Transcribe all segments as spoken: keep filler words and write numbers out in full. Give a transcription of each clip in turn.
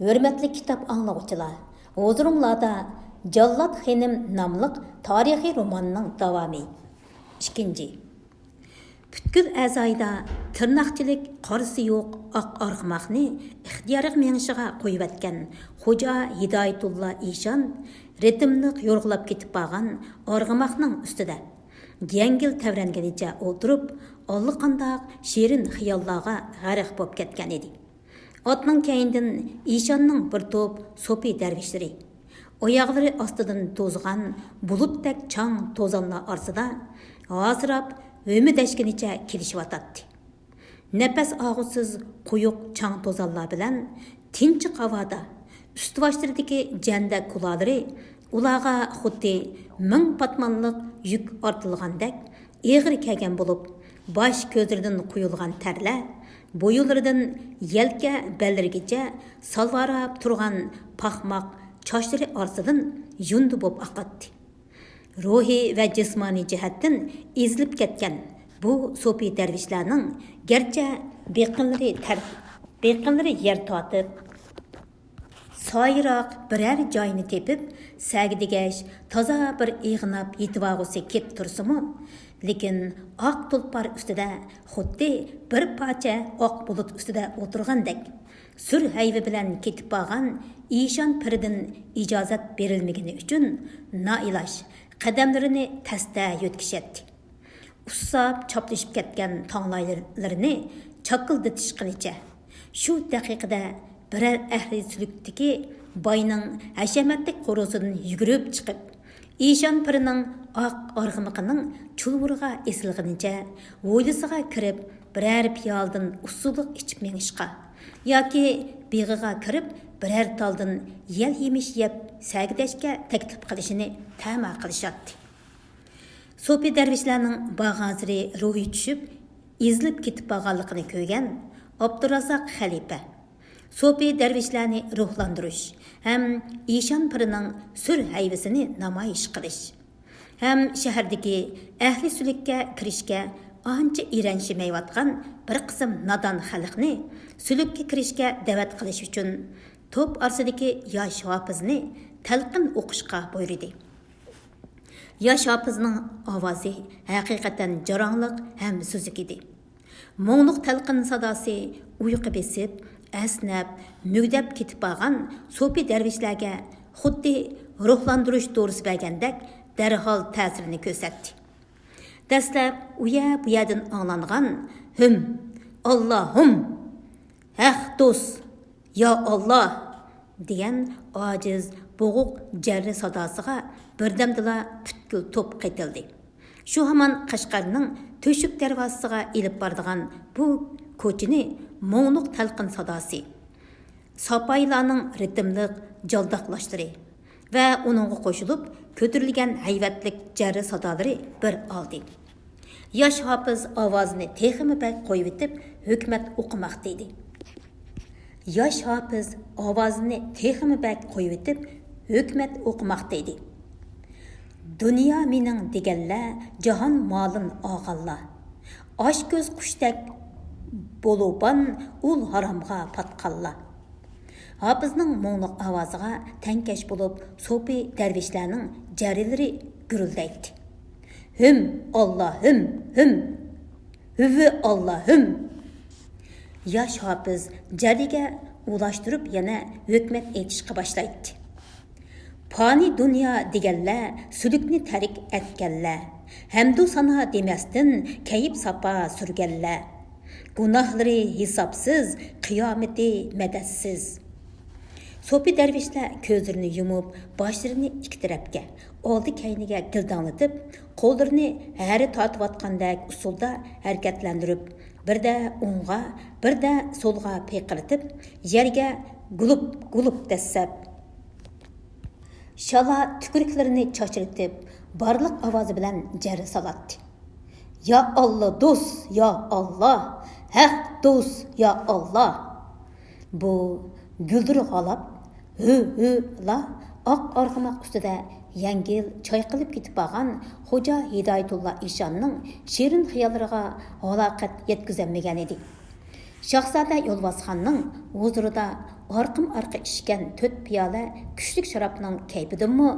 ھۆرمەتلىك كىتاب ئاڭلىغۇچىلار، ھۇزۇرۇڭلاردا جاللات خېنىم ناملىق تارىخىي روماننىڭ داۋامى. ئىككىنچى. پۈتكۈل ئەزايدا تىرناقچىلىك قارىسى يوق ئاق ئارغىماقنى ئىختىيارىغا مېڭىشىغا قويۇۋەتكەن خوجا ھىدايەتۇللا ئىشان رىتىملىق يورغىلاپ كېتىپ بارغان ئارغىماقنىڭ ئۈستىدە يەڭگىل تەۋرەنگىنىچە ئولتۇرۇپ، ئاللىقانداق شېرىن خىياللارغا غەرق بولۇپ كەتكەن ئىدى. ئاتنىڭ كەينىدىن ئىشاننىڭ بىر توپ سوپى دەرۋىشلىرى، ئاياغلىرى ئاستىدىن توزغان بۇلۇتتەك چاڭ توزانلار ئارىسىدا ھاسىراپ، ھۆمۈدەشكىنىچە كېلىشىۋاتاتتى. نەپەس ئالغۇسىز قويۇق چاڭ توزانلار بىلەن تىنچىق ھاۋادا ئۈستى باشلىرىدىكى جەندە كۇلالىرى ئۇلارغا خۇددى مىڭ پاتمانلىق يۈك ئارتىلغاندەك ئېغىر كەلگەن بولۇپ، باش كۆزلىرىدىن قۇيۇلغان تەرلەر، بويۇنلىرىدىن يەلكە بەللىرىگىچە سالۋاراپ تۇرغان پاخماق چاچلىرى ئارىسىدىن يۇندى بولۇپ ئاقاتتى. روھىي ۋە جىسمانىي جەھەتتىن ئېزىلىپ كەتكەن بۇ سوپى دەرۋىشلەرنىڭ گەرچە بېقىنلىرى تەر-، بېقىنلىرى يەر تارتىپ، سايىراق بىرەر جاينى تېپىپ، سەگىدىگەش تازا بىر ئېغىناپ يېتىۋالغۇسى كېلىپ تۇرسىمۇ، لېكىن ئاق تۇلپار ئۈستىدە خۇددى بىر پارچە ئاق بۇلۇت ئۈستىدە ئولتۇرغاندەك، سۈر ھەيۋە بىلەن كېتىپ بارغان ئىشان پىردىن ئىجازەت بېرىلمىگىنى ئۈچۈن، نائىلاج قەدەملىرىنى تەستە يۆتكىشەتتى. ئۇسساپ چاپلىشىپ كەتكەن تاڭلايلىرىنى چاكىلدىتىشقىنىچە، شۇ دەقىقىدە بىرەر ئەھلى سۈلۈكتىكى باينىڭ ھەشەمەتلىك قورۇسىدىن يۈگۈرۈپ چىقىپ، ئىشان پىرىنىڭ ئاق ئارغىمىقىنىڭ چۇلۋۇرىغا ئېسىلغىنىچە، ھويلىسىغا كىرىپ، بىرەر پىيالىدىن ئۇسسۇلۇق ئىچىپ مېڭىشقا ياكى بېغىغا كىرىپ، بىرەر تالدىن يەل يېمىش يەپ سەگىدەشكە تەكلىپ قىلىشىنى تەمە قىلىشاتتى. سوپى دەرۋىشلەرنىڭ بارغانسېرى روھى چۈشۈپ، ئېزىلىپ كېتىپ بارغانلىقىنى كۆرگەن ئابدۇرازاق خەلىپە، سوپى دەرۋىشلەرنى روھلاندۇرۇش ھەم ئىشان پىرىنىڭ سۈر ھەيۋىسىنى نامايىش قىلىش ھەم شەھەردىكى ئەھلى سۈلۈككە كىرىشكە ئانچە ئېرەنشىمەيۋاتقان بىر قىسىم نادان خەلقنى سۈلۈككە كىرىشكە دەۋەت قىلىش ئۈچۈن توپ ئارىسىدىكى ياش ھاپىزنى تەلقىن ئوقۇشقا بۇيرۇدى. ياش ھاپىزنىڭ ئاۋازى ھەقىقەتەن جاراڭلىق ھەم سۈزۈك ئىدى. مۇڭلۇق تەلقىن ساداسى ئۇيقۇ بېسىپ، ئەسنەپ، مۈگدەپ كېتىپ بارغان سوپى دەرۋىشلەرگە خۇددى روھلاندۇرۇش دورىسى بەرگەندەك دەرھال تەسىرىنى كۆرسەتتى. دەسلەپ ئۇ يەر بۇ يەردىن ئاڭلانغان «ھىم، ئاللا، ھىم! ھەق دوست! يا ئاللا!» دېگەن ئاجىز، بوغۇق جەررە ساداسىغا بىردەمدىلا پۈتكۈل توپ قېتىلدى. شۇ ھامان قەشقەرنىڭ تۆشۈك دەرۋازىسىغا ئېلىپ بارىدىغان بۇ كوچىنى مۇڭلۇق تەلقىن ساداسى، ساپايىلارنىڭ رىتىملىق جالداقلاشلىرى ۋە ئۇنىڭغا قوشۇلۇپ كۆتۈرۈلگەن ھەيۋەتلىك جەررە سادالىرى بىر ئالدى. ياش ھاپىز ئاۋازىنى تېخىمۇ بەك قويۇۋېتىپ، ھۆكمەت ئوقۇماقتا ئىدى. ياش ھاپىز ئاۋازىنى تېخىمۇ بەك قويۇۋېتىپ، ھۆكمەت ئوقۇماقتا ئىدى. دۇنيا مېنىڭ دېگەنلەر، جاھان مالىن ئالغانلار. ئاچ كۆز قۇشتەك بولۇپان ئۇل ھارامغا پاتقانلار. ھاپىزنىڭ مۇڭلۇق ئاۋازىغا تەڭكەش بولۇپ، سوپى دەرۋىشلەرنىڭ جەررىلىرى گۈرۈلدەيتتى. ھىم، ئاللا، ھىم، ھىم! ھۈۋۋى، ئاللا، ھىم! ياش ھاپىز جەررىگە ئۇلاشتۇرۇپ يەنە ھۆكمەت ئېيتىشقا باشلايتتى. پانىي دۇنيا دېگەنلەر سۈلۈكنى تەرك ئەتكەنلەر، ھەمدۇ سانا دېمەستىن كەيپ ساپا سۈرگەنلەر. گۇناھلىرى ھېسابسىز، قىيامىتى مەدەتسىز. سوپى دەرۋىشلەر كۆزلىرىنى يۇمۇپ، باشلىرىنى ئىككى تەرەپكە، ئالدى كەينىگە گىلداڭلىتىپ، قوللىرىنى ھەرە تارتىۋاتقاندەك ئۇسۇلدا ھەرىكەتلەندۈرۈپ، بىردە ئوڭغا، بىردە سولغا پىيقىرىتىپ، يەرگە گۇلۇپ، گۇلۇپ دەسسەپ، شالا تۈكۈرۈكلىرىنى چاچرىتىپ، بارلىق ئاۋازى بىلەن جەررە سالاتتى. يا ئاللا دوست، يا ئاللا! ھەق دوست، يا ئاللا! بۇ گۈلدۈرغالاپ، ھۆ، ھۆلا ئاق ئارغىماق ئۈستىدە يەڭگىل چايقىلىپ كېتىپ بارغان خوجا ھىدايەتۇللا ئىشاننىڭ شېرىن خىياللىرىغا ھالاقەت يەتكۈزەلمىگەنىدى. شاھزادە يولۋاسخاننىڭ ھۇزۇرىدا ئارقىمۇ ئارقا ئىچكەن تۆت پىيالە كۈچلۈك شارابنىڭ كەيپىدىنمۇ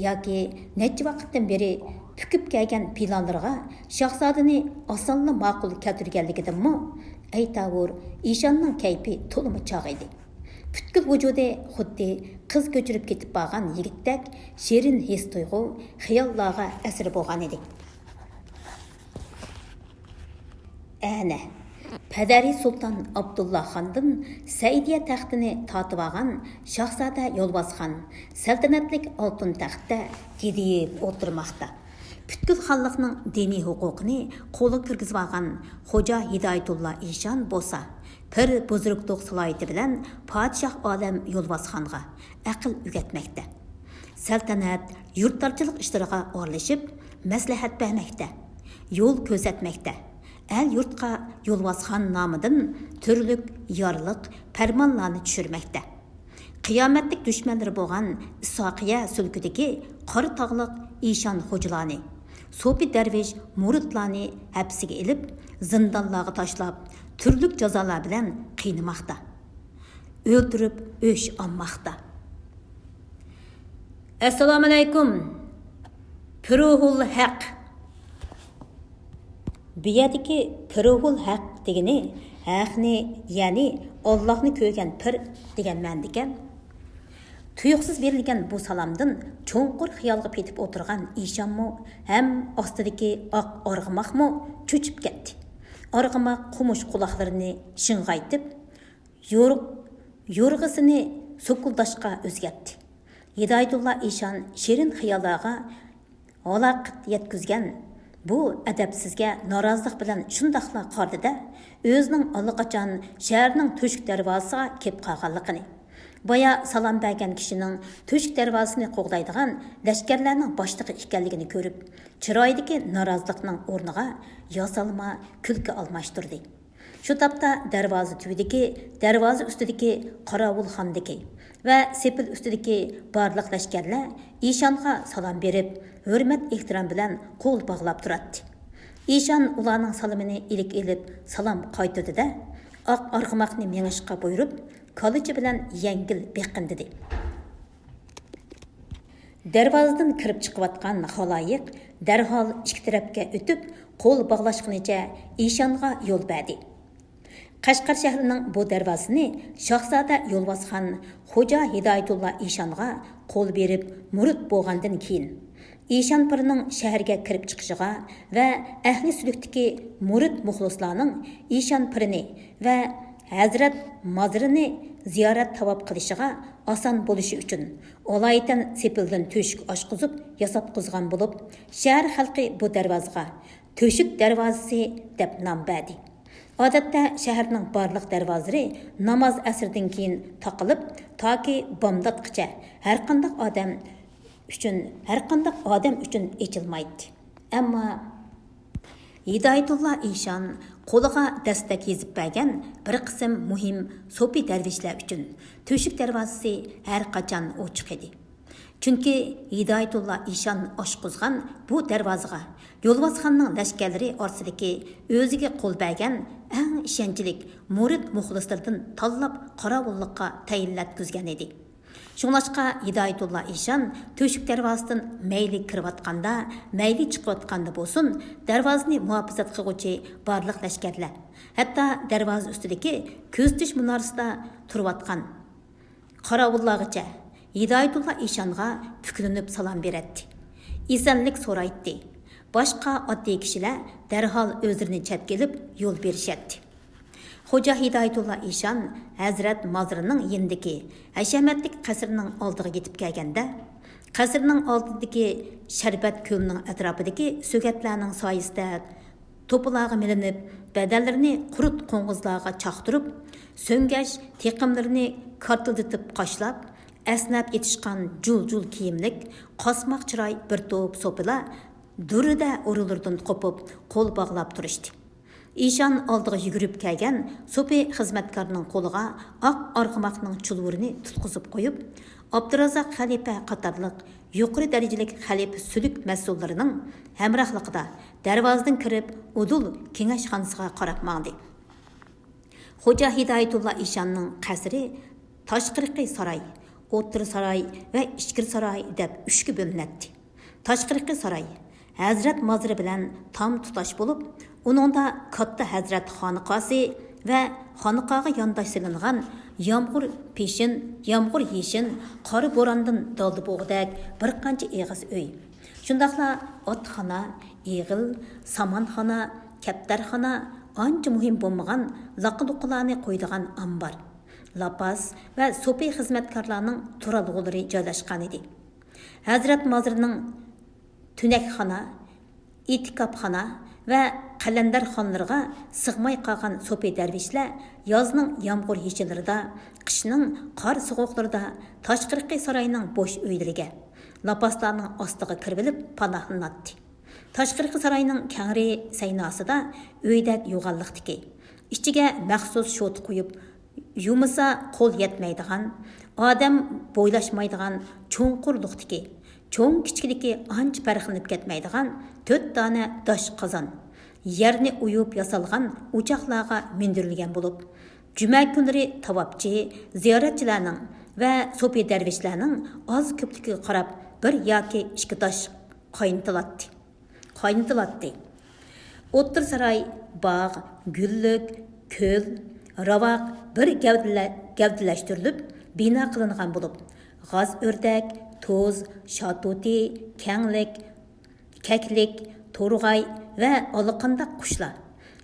ياكى نەچچە ۋاقىتتىن بېرى پۈكۈپ كەلگەن پىلانلىرىغا شاھزادىنى ئاسانلا ماقۇل كەلتۈرگەنلىكىدىنمۇ، ئەيتاۋۇر، ئىشاننىڭ كەيپى تولىمۇ چاغ ئىدى. پۈتكۈل ۋۇجۇدى خۇددى قىز كۆچۈرۈپ كېتىپ بارغان يىگىتتەك شېرىن ھېس-تۇيغۇ، خىياللارغا ئەسىر بولغانىدى. ئەنە، پەدەرى سۇلتان ئابدۇللا خاندىن سەئىدىيە تەختىنى تارتىۋالغان شاھزادە يولۋاسخان سەلتەنەتلىك ئالتۇن تەختتە گىدىيىپ ئولتۇرماقتا. پۈتكۈل خانلىقنىڭ دىنىي ھوقۇقىنى قولىغا كىرگۈزۈۋالغان خوجا ھىدايەتۇللا ئىشان بولسا، پىر بۇزرۇكلۇق سالاھىيىتى بىلەن پادىشاھ ئالەم يولۋاسخانغا ئەقىل ئۆگەتمەكتە. سەلتەنەت، يۇرتدارچىلىق ئىشلىرىغا ئارىلىشىپ، مەسلىھەت بەرمەكتە، يول كۆرسەتمەكتە. ئەل-يۇرتقا يولۋاسخان نامىدىن تۈرلۈك يارلىق، پەرمانلارنى چۈشۈرمەكتە. قىيامەتلىك دۈشمەنلىرى بولغان ئىسھاقىيە سۈلكىدىكى قارا تاغلىق ئىشان خوجىلارنى، سوپى دەرۋىش مۇرىتلارنى ھەپسىگە ئېلىپ، زىندانلارغا تاشلاپ، تۈرلۈك جازالار بىلەن قىينىماقتا. ئۆلتۈرۈپ ئۆچ ئالماقتا. ئەسسالامۇئەلەيكۇم، پىروھۇل ھەق. بۇ يەردىكى پىروھۇل ھەق دېگىنى ھەقنى، يەنى ئاللاھنى كۆرگەن پىر دېگەن مەنىدىكەن. تۇيۇقسىز بېرىلگەن بۇ سالامدىن چوڭقۇر خىيالغا پېتىپ ئولتۇرغان ئىشانمۇ ھەم ئاستىدىكى ئاق ئارغىماقمۇ چۆچۈپ كەتتى. ئارغىماق قومۇش قۇلاقلىرىنى شىڭغايتىپ، يور-، يورغىسىنى سوكۇلداشقا ئۆزگەرتتى. ھىدايەتۇللا ئىشان شېرىن خىياللارغا ھالاقەت يەتكۈزگەن بۇ ئەدەپسىزگە نارازىلىق بىلەن شۇنداقلا قارىدى-دە، ئۆزىنىڭ ئاللىقاچان شەھەرنىڭ تۆشۈك دەرۋازىسىغا كېلىپ قالغانلىقىنى، بايا سالام بەرگەن كىشىنىڭ تۆشۈك دەرۋازىسىنى قوغدايدىغان لەشكەرلەرنىڭ باشلىقى ئىكەنلىكىنى كۆرۈپ، چىرايىدىكى نارازىلىقنىڭ ئورنىغا ياسالما كۈلكە ئالماشتۇردى. شۇ تاپتا دەرۋازا تۈۋىدىكى، دەرۋازا ئۈستىدىكى قاراۋۇلخانىدىكى ۋە سېپىل ئۈستىدىكى بارلىق لەشكەرلەر ئىشانغا سالام بېرىپ، ھۆرمەت-ئېھتىرام بىلەن قول باغلاپ تۇراتتى. ئىشان ئۇلارنىڭ سالىمىنى ئىلىك ئېلىپ سالام قايتۇردى-دە، ئاق ئارغىماقنى مېڭىشقا بۇيرۇپ، كالىچى بىلەن يەڭگىل بېقىندىدى. دەرۋازىدىن كىرىپ چىقىۋاتقان خالايىق دەرھال ئىككى تەرەپكە ئۆتۈپ، قول باغلاشقىنىچە ئىشانغا يول بەردى. قەشقەر شەھىرىنىڭ بۇ دەرۋازىسىنى شاھزادە يولۋاسخان خوجا ھىدايەتۇللا ئىشانغا قول بېرىپ مۇرىت بولغاندىن كېيىن، ئىشان پىرنىڭ شەھەرگە كىرىپ چىقىشىغا ۋە ئەھلى سۈلۈكتىكى مۇرىت مۇخلىسلارنىڭ ئىشان پىرنى ۋە ھەزرەت مازىرىنى زىيارەت تاۋاپ قىلىشىغا ئاسان بولۇشى ئۈچۈن، ئالايىتەن سېپىلدىن تۆشۈك ئاچقۇزۇپ ياساتقۇزغان بولۇپ، شەھەر خەلقى بۇ دەرۋازىغا تۆشۈك دەرۋازىسى دەپ نام بەردى. ئادەتتە شەھەرنىڭ بارلىق دەرۋازىلىرى ناماز ئەسىردىن كېيىن تاقىلىپ، تاكى بامداتقىچە ھەرقانداق ئادەم ئۈچۈن، ھەرقانداق ئادەم ئۈچۈن ئېچىلمايتتى. ئەمما ھىدايەتۇللا ئىشان قولىغا دەستەك يېزىپ بەرگەن بىر قىسىم مۇھىم سوپى دەرۋىشلەر ئۈچۈن تۆشۈك دەرۋازىسى ھەر قاچان ئوچۇق ئىدى. چۈنكى ھىدايەتۇللا ئىشان ئاچقۇزغان بۇ دەرۋازىغا يولۋاسخاننىڭ لەشكەرلىرى ئارىسىدىكى ئۆزىگە قول بەرگەن ئەڭ ئىشەنچلىك مۇرىت مۇخلىسلىرىدىن تاللاپ قاراۋۇللۇققا تەيىنلەتكۈزگەن ئىدى. شۇڭلاشقا ھىدايەتۇللا ئىشان تۆشۈك دەرۋازىسىدىن مەيلى كىرىۋاتقاندا، مەيلى چىقىۋاتقاندا بولسۇن، دەرۋازىنى مۇھاپىزەت قىلغۇچى بارلىق لەشكەرلەر، ھەتتا دەرۋازا ئۈستىدىكى كۆزىتىش مۇنارىسىدا تۇرۇۋاتقان قاراۋۇللارغىچە ھىدايەتۇللا ئىشانغا پۈكلىنىپ سالام بېرەتتى. ئېسەنلىك سورايتتى. باشقا ئاددىي كىشىلەر دەرھال ئۆزلىرىنى چەتكە ئېلىپ يول بېرىشەتتى. خوجا ھىدايەتۇللا ئىشان ھەزرەت مازىرىنىڭ يېنىدىكى ھەشەمەتلىك قەسرىنىڭ ئالدىغا يېتىپ كەلگەندە، قەسرىنىڭ ئالدىدىكى شەربەت كۆلىنىڭ ئەتراپىدىكى سۆگەتلەرنىڭ سايىسىدا توپىلارغا مىلىنىپ، بەدەنلىرىنى قۇرت قوڭغۇزلارغا چاقتۇرۇپ، سۆڭگەچ تېقىملىرىنى كارتىلدىتىپ قاشلاپ، ئەسنەپ يېتىشقان جۇل-جۇل كىيىملىك، قاسماق چىراي بىر توپ سوپىلار دۈررىدە ئورۇنلىرىدىن قوپۇپ، قول باغلاپ تۇرۇشتى. ئىشان ئالدىغا يۈگۈرۈپ كەلگەن سوپى خىزمەتكارنىڭ قولىغا ئاق ئارغىماقنىڭ چۇلۋۇرىنى تۇتقۇزۇپ قويۇپ، ئابدۇرازاق خەلىپە قاتارلىق يۇقىرى دەرىجىلىك خەلىپە سۈلۈك مەسئۇللىرىنىڭ ھەمراھلىقىدا دەرۋازىدىن كىرىپ، ئۇدۇل كېڭەشخانىسىغا قاراپ ماڭدى. خوجا ھىدايەتۇللا ئىشاننىڭ قەسرى تاشقىرىقى ساراي، ئوتتۇرا ساراي ۋە ئىچكىرى ساراي دەپ ئۈچكە بۆلۈنەتتى. تاشقىرىقى ساراي ھەزرەت مازىرى بىلەن تام تۇتاش بولۇپ، ئۇنىڭدا كاتتا ھەزرەت خانىقاسى ۋە خانىقاغا يانداش سېلىنغان يامغۇر پېشىن، يامغۇر يېشىن، قارا بوراندىن دالدى بوغۇدەك بىر قانچە ئېغىز ئۆي، شۇنداقلا ئاتخانا، ئېغىل، سامانخانا، كەپتەرخانا، ئانچە مۇھىم بولمىغان لاقا-لۇقىلارنى قويىدىغان ئامبار، لاپاس ۋە سوپى خىزمەتكارلارنىڭ تۇرالغۇلىرى جايلاشقانىدى. ھەزرەت مازىرىنىڭ تۈنەكخانا، ئېتىكاپخانا ۋە قەلەندەرخانىلىرىغا سىغماي قالغان سوپى دەرۋىشلەر يازنىڭ يامغۇر يېشىلىرىدا، قىشنىڭ قار سوغۇقلىرىدا تاشقىرىقى ساراينىڭ بوش ئۆيلىرىگە، لاپاسلارنىڭ ئاستىغا كىرىۋېلىپ پاناھلىناتتى. تاشقىرىقى ساراينىڭ كەڭرى سەيناسىدا ئۆيدەك يوغانلىقتىكى، ئىچىگە مەخسۇس شوتا قويۇپ يۇمىسا قول يەتمەيدىغان، ئادەم بويلاشمايدىغان چوڭقۇرلۇقتىكى، چوڭ-كىچىكلىكى ئانچە پەرقلىنىپ كەتمەيدىغان تۆت دانە داش قازان، يەرنى ئويۇپ ياسالغان ئوچاقلارغا مىندۈرۈلگەن بولۇپ، جۈمە كۈنلىرى تاۋاپچى، زىيارەتچىلەرنىڭ ۋە سوپى دەرۋىشلەرنىڭ ئاز-كۆپلۈكىگە قاراپ بىر ياكى ئىككى داش قاينىتىلاتتى. قاينىتىلاتتى. ئوتتۇرا ساراي باغ، گۈللۈك، كۆل، راۋاق بىر گەۋدىلە-، گەۋدىلەشتۈرۈلۈپ بىنا قىلىنغان بولۇپ، غاز ئۆردەك، توز، شاتۇتى، كەڭلىك، كەكلىك، تورغاي ۋە ئاللىقانداق قۇشلار،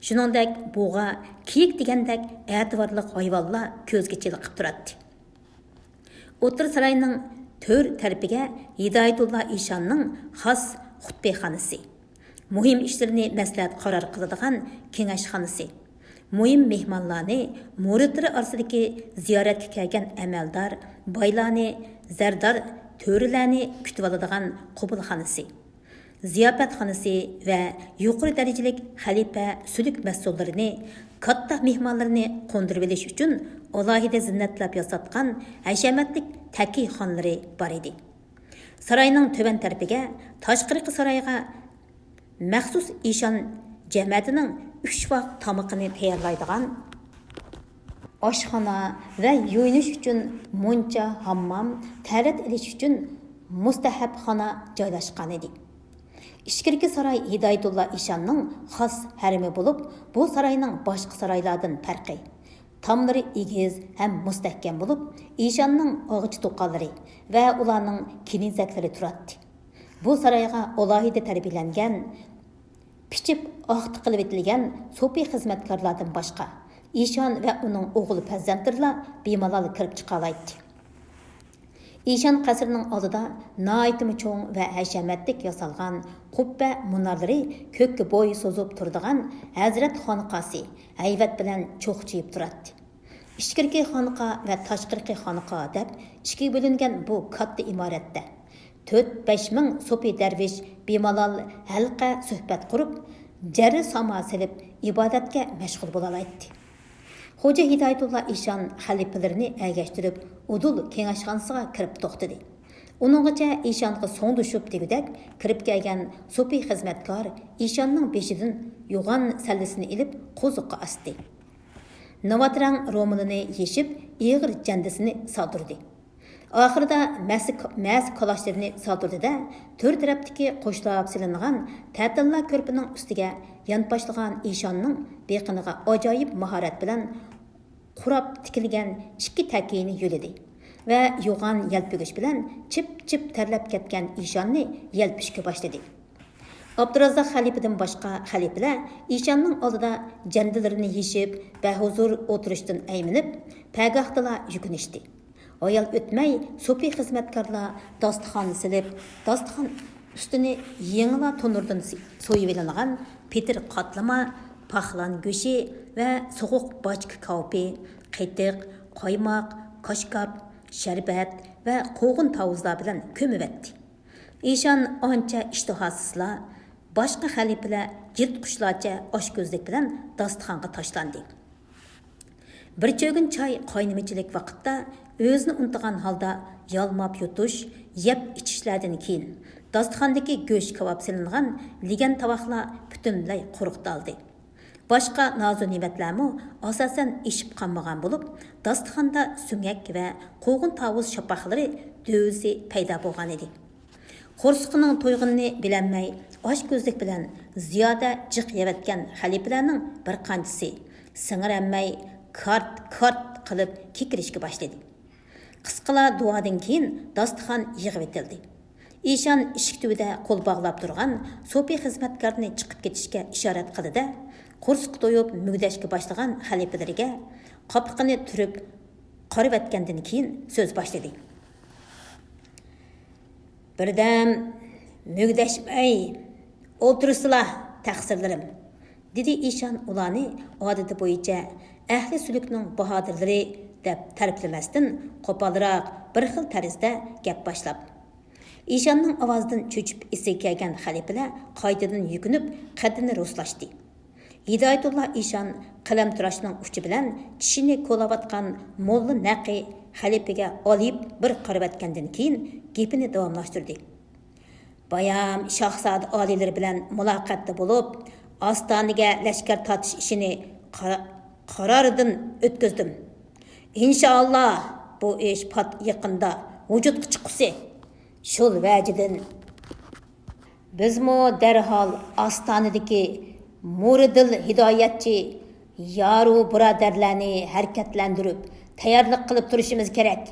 شۇنىڭدەك بۇغا، كىيىك دېگەندەك ئەتىۋارلىق ھايۋانلار كۆزگە چېلىقىپ تۇراتتى. ئوتتۇرا ساراينىڭ تۆر تەرىپىگە ھىدايەتۇللا ئىشاننىڭ خاس خۇتبىخانىسى، مۇھىم ئىشلىرىنى مەسلىھەت قارار قىلىدىغان كېڭەشخانىسى، مۇھىم مېھمانلارنى، مۇرىتلىرى ئارىسىدىكى زىيارەتكە كەلگەن ئەمەلدار، بايلارنى، زەردار، تۆرىلەرنى كۈتۈۋالىدىغان قوبۇلخانىسى، زىياپەتخانىسى ۋە يۇقىرى دەرىجىلىك خەلىپە سۈلۈك مەسئۇللىرىنى، كاتتا مېھمانلىرىنى قوندۇرۇۋېلىش ئۈچۈن ئالاھىدە زىننەتلەپ ياساتقان ھەشەمەتلىك تەكىي خانىلىرى بار ئىدى. ساراينىڭ تۆۋەن تەرىپىگە تاشقىرىقى سارايغا مەخسۇس ئىشان جەمەتىنىڭ ئۈچ ۋاق تامىقىنى تەييارلايدىغان ئاشخانا ۋە يۇيۇنۇش ئۈچۈن مۇنچا، ھاممام، تەرەت ئېلىش ئۈچۈن مۇستەھەبخانا جايلاشقانىدى. ئىچكىرىكى ساراي ھىدايەتۇللا ئىشاننىڭ خاس ھەرىمى بولۇپ، بۇ ساراينىڭ باشقا سارايلاردىن پەرقى، تاملىرى ئېگىز ھەم مۇستەھكەم بولۇپ، ئىشاننىڭ ئاغىچ توقاللىرى ۋە ئۇلارنىڭ كېنىزەكلىرى تۇراتتى. بۇ سارايغا ئالاھىدە تەربىيەلەنگەن، پىچىپ ئاختا قىلىۋېتىلگەن سوپى خىزمەتكارلاردىن باشقا، ئىشان ۋە ئۇنىڭ ئوغۇل پەرزەنتلىرىلا بىمالال كىرىپ چىقالايتتى. ئىشان قەسرىنىڭ ئالدىدا ناھايىتىمۇ چوڭ ۋە ھەشەمەتلىك ياسالغان قۇببە مۇنارلىرى كۆككە بوي سوزۇپ تۇرىدىغان ھەزرەت خانىقاسى ھەيۋەت بىلەن چوقچىيىپ تۇراتتى. ئىچكىرىكى خانىقا ۋە تاشقىرىقى خانىقا دەپ ئىككىگە بۆلۈنگەن بۇ كاتتا ئىمارەتتە تۆت-بەش مىڭ سوپى دەرۋىش بىمالال ھەلقە سۆھبەت قۇرۇپ، جەررى ساما سېلىپ ئىبادەتكە مەشغۇل بولالايتتى. خوجا ھىدايەتۇللا ئىشان خەلىپىلىرىنى ئەگەشتۈرۈپ ئۇدۇل كېڭەشخانىسىغا كىرىپ توختىدى. ئۇنىڭغىچە ئىشانغا سوڭدىشىپ دېگۈدەك كىرىپ كەلگەن سوپى خىزمەتكار ئىشاننىڭ بېشىدىن يوغان سەللىسىنى ئېلىپ قوزۇققا ئاستى. ناۋات رەڭ رومىلىنى يېشىپ، ئېغىر جەندىسىنى سالدۇردى. ئاخىرىدا مەسە-، مەسە كالاچلىرىنى سالدۇردى-دە، تۆر تەرەپتىكى قوشلاپ سېلىنغان تەتىللا كۆرپىنىڭ ئۈستىگە يانپاشلىغان ئىشاننىڭ بېقىنىغا ئاجايىپ ماھارەت بىلەن قۇراپ تىكىلگەن ئىككى تەكىيىنى يۆلىدى ۋە يوغان يەلپۈگۈچ بىلەن چىپ-چىپ تەرلەپ كەتكەن ئىشاننى يەلپۈشكە باشلىدى. ئابدۇراززاق خەلىپىدىن باشقا خەلىپىلەر ئىشاننىڭ ئالدىدا جەندىلىرىنى يېشىپ، بەھۇزۇر ئولتۇرۇشتىن ئەيمىنىپ، پەگاھتىلا يۈكۈنۈشتى. ھايال ئۆتمەي، سوپى خىزمەتكارلار داستىخان سېلىپ، داستىخان ئۈستىنى يېڭىلا تونۇردىن سويۇۋېلىنغان پېتىر قاتلىما، پاخلان گۆشى ۋە سوغۇق باچكا كاۋىپى، قېتىق، قايماق، كاشكاپ، شەربەت ۋە قوغۇن تاۋۇزلار بىلەن كۆمۈۋەتتى. ئىشان ئانچە ئىشتىھاسىزلا، باشقا خەلىپىلەر يىرتقۇچلارچە ئاچكۆزلۈك بىلەن داستىخانغا تاشلاندى. بىر چۆگۈن چاي قاينىمىچىلىك ۋاقىتتا ئۆزىنى ئۇنتۇغان ھالدا يالماپ يۇتۇش، يەپ ئىچىشلەردىن كېيىن، داستىخاندىكى گۆش كاۋاپ سېلىنغان لېگەن تاۋاقلار پۈتۈنلەي قۇرۇقتالدى. باشقا نازۇ نېمەتلەرمۇ ئاساسەن ئېشىپ قالمىغان بولۇپ، داستىخاندا سۆڭەك ۋە قوغۇن تاۋۇز شاپاقلىرى دۆۋىسى پەيدا بولغانىدى. قورسىقىنىڭ تويغىنىنى بىلەلمەي، ئاچكۆزلۈك بىلەن زىيادە جىق يەۋەتكەن خەلىپىلەرنىڭ بىر قانچىسى سىڭىرەلمەي، كارت-كارت قىلىپ كېكىرىشكە باشلىدى. قىسقىلا دۇئادىن كېيىن داستىخان يىغىۋېتىلدى. ئىشان ئىشىك تۈۋىدە قول باغلاپ تۇرغان سوپى خىزمەتكارنى چىقىپ كېتىشكە ئىشارەت قىلدى-دە، قورسىقى تويۇپ مۈگدەشكە باشلىغان خەلىپىلىرىگە قاپىقىنى تۈرۈپ قارىۋەتكەندىن كېيىن سۆز باشلىدى. بىردەم مۈگدەشمەي ئولتۇرسىلا، تەقسىرلىرىم، دېدى ئىشان ئۇلارنى ئادىتى بويىچە ئەھلى سۈلۈكنىڭ باھادىرلىرى دەپ تەرىپلىمەستىن، قوپالراق بىر خىل تەرزدە گەپ باشلاپ. ئىشاننىڭ ئاۋازىدىن چۆچۈپ ئېسىگە كەلگەن خەلىپىلەر قايتىدىن يۈكۈنۈپ، قەددىنى رۇسلاشتى. ھىدايەتۇللا ئىشان قەلەمتىراشنىڭ ئۇچى بىلەن چىشىنى كولاۋاتقان موللا نەقى خەلىپىگە ئالىيىپ بىر قارىۋەتكەندىن كېيىن گېپىنى داۋاملاشتۇردى. بايام شاھزادە ئالىيلىرى بىلەن مۇلاقاتتا بولۇپ، ئاستانىگە لەشكەر تارتىش ئىشىنى قارا-، قارارىدىن ئۆتكۈزدۈم. ئىنشائاللا، بۇ ئىش پات يېقىندا ۋۇجۇدقا چىققۇسى شۇل ۋەجىدىن، بىزمۇ دەرھال ئاستانىدىكى مۇرىدىل ھىدايەتچى يارۇ بۇرادەرلەرنى ھەرىكەتلەندۈرۈپ، تەييارلىق قىلىپ تۇرۇشىمىز كېرەك.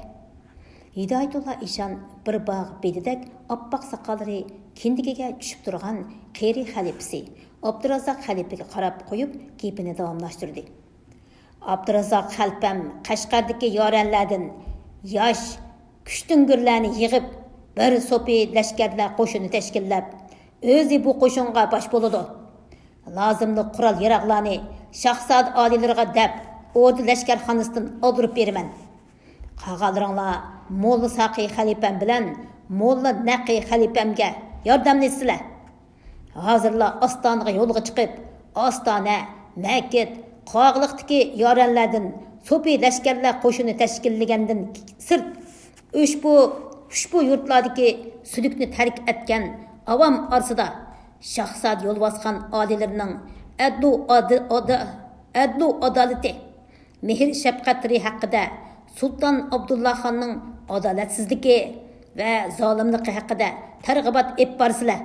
ھىدايەتۇللا ئىشان بىر باغ بېدىدەك ئاپئاق ساقاللىرى كىندىكىگە چۈشۈپ تۇرغان قېرى خەلىپىسى ئابدۇرازاق خەلىپىگە قاراپ قويۇپ، گېپىنى داۋاملاشتۇردى. ئابدۇرازاق خەلپەم قەشقەردىكى يارەنلەردىن ياش كۈچتۈڭگۈرلەرنى يىغىپ، بىر سوپى لەشكەرلەر قوشۇنى تەشكىللەپ، ئۆزى بۇ قوشۇنغا باش بولىدۇ. لازىملىق قورال-ياراغلارنى شاھزادە ئالىيلىرىغا دەپ، ئوردا لەشكەرخانىسىدىن ئالدۇرۇپ بېرىمەن. قالغانلىرىڭلار موللا ساقىي خەلپەم بىلەن موللا نەقىي خەلپەمگە ياردەملىشىسىلەر. ھازىرلا ئاستانىغا يولغا چىقىپ، ئاستانە، مەكىت، قاغىلىقتىكى يارەنلەردىن سوپى لەشكەرلەر قوشۇنى تەشكىللىگەندىن سىرت، ئۇشبۇ، ئۇشبۇ يۇرتلاردىكى سۈلۈكنى تەرك ئەتكەن ئاۋام ئارىسىدا شاھزادە يولۋاسخان ئالىيلىرىنىڭ ئەدلۇ ئاد-، ئادا-، ئەدلۇ ئادالىتى، مېھىر-شەپقەتلىرى ھەققىدە، سۇلتان ئابدۇللاخاننىڭ ئادالەتسىزلىكى ۋە زالىملىقى ھەققىدە تەرغىبات ئېلىپ بارىسىلەر.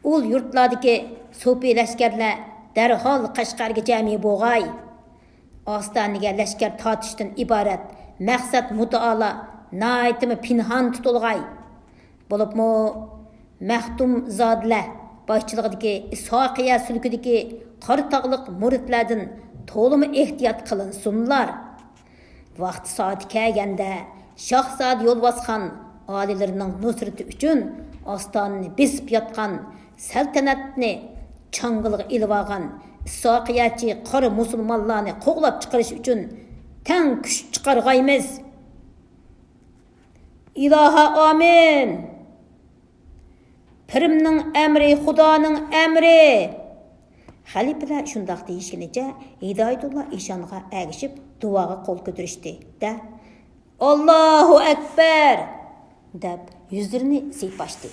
ئۇل يۇرتلاردىكى سوپى لەشكەرلەر دەرھال قەشقەرگە جەمئىي بولغاي. ئاستانىگە لەشكەر تارتىشتىن ئىبارەت مەقسەت مۇددىئالار ناھايىتىمۇ پىنھان تۇتۇلغاي. بولۇپمۇ مەختۇمزادىلەر باشچىلىقىدىكى ئىسھاقىيە سۈلكىدىكى قاراتاغلىق مۇرىتلەردىن تولىمۇ ئېھتىيات قىلىنسۇنلار. ۋاقتى سائىتى كەلگەندە، شاھزادە يولۋاسخان ئالىيلىرىنىڭ نۇسرىتى ئۈچۈن ئاستانىنى بېسىپ ياتقان سەلتەنەتنى چاڭگىلىغا ئېلىۋالغان ئىسھاقىيەچى قارا مۇسۇلمانلارنى قوغلاپ چىقىرىش ئۈچۈن تەڭ كۈچ چىقارغايمىز. ئىلاھا، ئامىن! پىرىمنىڭ ئەمرى، خۇدانىڭ ئەمرى! خەلىپىلەر شۇنداق دېيىشكىنىچە ھىدايەتۇللا ئىشانغا ئەگىشىپ دۇئاغا قول كۆتۈرۈشتى-دە، ئاللاھۇ ئەكبەر! دەپ يۈزلىرىنى سىيپاشتى.